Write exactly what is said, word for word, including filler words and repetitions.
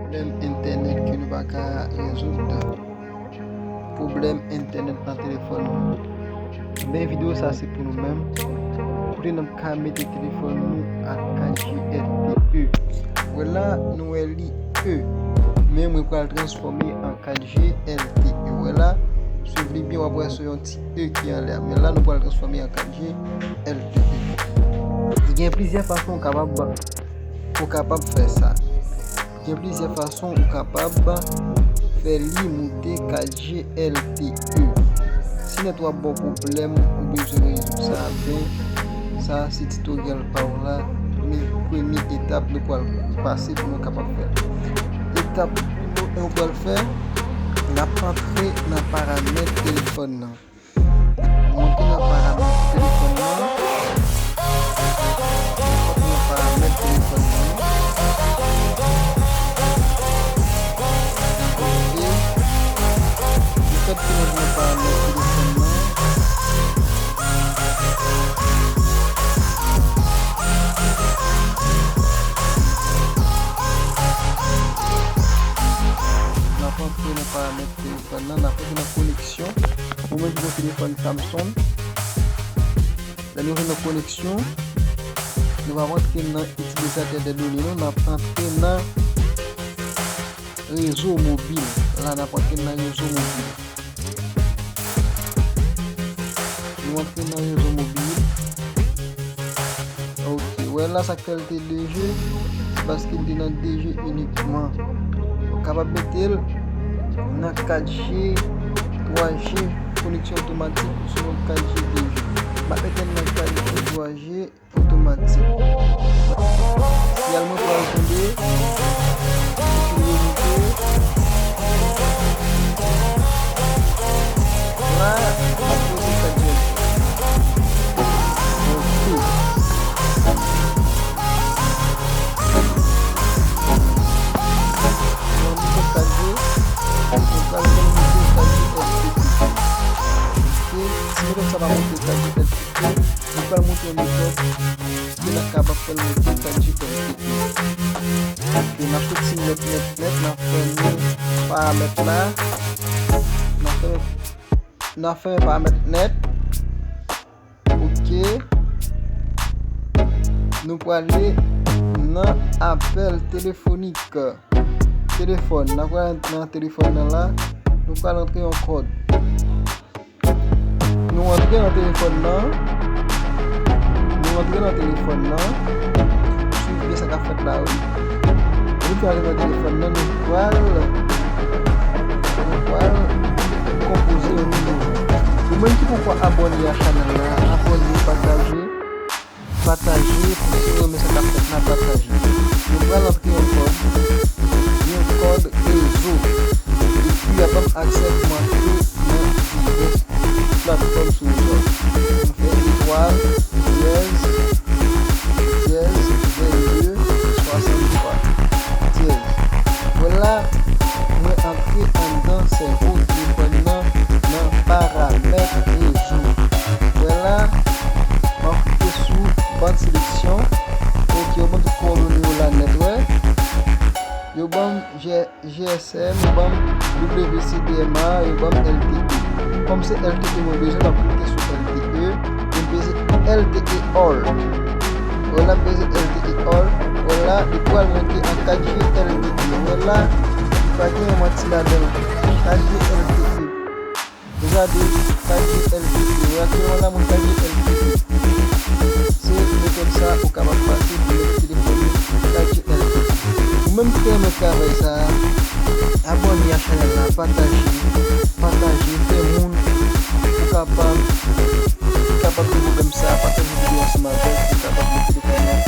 Pwoblèm entènèt ke nou pa ka rezoud. Pwoblèm entènèt nan telefòn nou. Ebyen, videyo sa se pou nou menm. Kote n ap ka mete telefòn nou ak kat G L T E. Wè la, nou wè li E. Men mwen pral transfòme an kat G L T E. Wè la, swiv li byen, w ap wè se yon ti E ki anlè a. Men la, nou pral transfòme an kat G L T E. Gen plizyè fason w kapab, ou kapab fè sa. Gen plizyè fason ou kapab fè li moute kat G L T E. Si nèt w ap ba w pwoblèm, ou bezwen rezoud sa, ben, sa se titoryèl pa w la, men premye etap nou pral pase pou nou kapab fè l. Etap pi lo en ou pral fè, n ap antre nan paramèt telefòn nan. Nou antre nan paramèt telefòn nan. Nou antre nan paramèt telefòn nan. Ok. Lefètke nou antre nan paramèt telefòn nan, n ap antre nan paramèt telefòn nan, n ap antre nan koneksyon. Ou menm ki gen telefòn Samsung, lè nou rive nan koneksyon, nou pa antre nan itilizatè de done, non, n ap antre nan rezo mobil. La, n ap antre nan rezo mobil. Nou antre nan rezo mobil. Ok, wè la sa k fè l te de G, se paske l te nan de G inikman. Ou kapab mete l nan kat G, twa G, koneksyon otomatik, ou sinon kat G de G. M ap mete l nan kat G, twa G, otomatik. Siyal mwen pral tonbe, epi remonte. La, ap poze kat G L T E. Ok. Mwen moute kat G, mwen pral fè l moute kat G L T E. Ok. Si metòd sa pa moute kat G L T E, nou pral montre yon metòd ke n ap kapab fè l moute kat G L T E. Ok, n ap soti nèt, nèt, nèt, n ap fèmen paramèt la. N ap fèmen, n ap fèmen paramèt nèt. Ok. Nou prale nan apèl telefonik. Telefòn, n ap prale nan telefòn nan la. Nou pral antre yon kòd. Nou antre nan telefòn nan. Nou antre nan telefòn nan. Swiv byen sa k ap fèt la, wi. Depi nou antre nan telefòn nan, nou pral, nou pral konpoze yon nimewo. Ou menm ki poko abòne a chanèl la, abòne, pataje. Pataje, si w renmen sa k ap fèt la, pataje. Nou pral antre yon kòd, yon kòd rezo. Epi, y ap ban m aksè pou m antre nan divès platfòm sou rezo a. M fè etwal, dyèz, dyèz, venndde, swasanntwa, dyèz. Vwala, mwen antre anndan sèvo telefòn nan, nan paramèt rezo. Vwala, m ap klike sou ban seleksyon. Ok, yo ban m tout kowòdone yo la nèt, wè. Yo ban m G S M, yo ban m W C D M A, yo ban m L T E. Kòm se L T E mwen bezwen, m ap klike sou L T E. Mwen peze L T E All. Vwala, m peze L T E All. Vwala, li pral monte an kat G L T E. Vwala, li pa gen manti ladan l. Kat G L T E. Ou gade, kat G L T E. Wè, aktyèlman la, mwen kat G L T E. Se metòd sa ou kapab pase pou mete telefòn ou kat G L T E. Ou menm ki te renmen travay sa a, abòne a chanèl la, pataje, pataje, fè moun ou kapab, ki kapab gen pwoblèm sa a, pataje videyo ansanm avè l pou kapab mete telefòn nan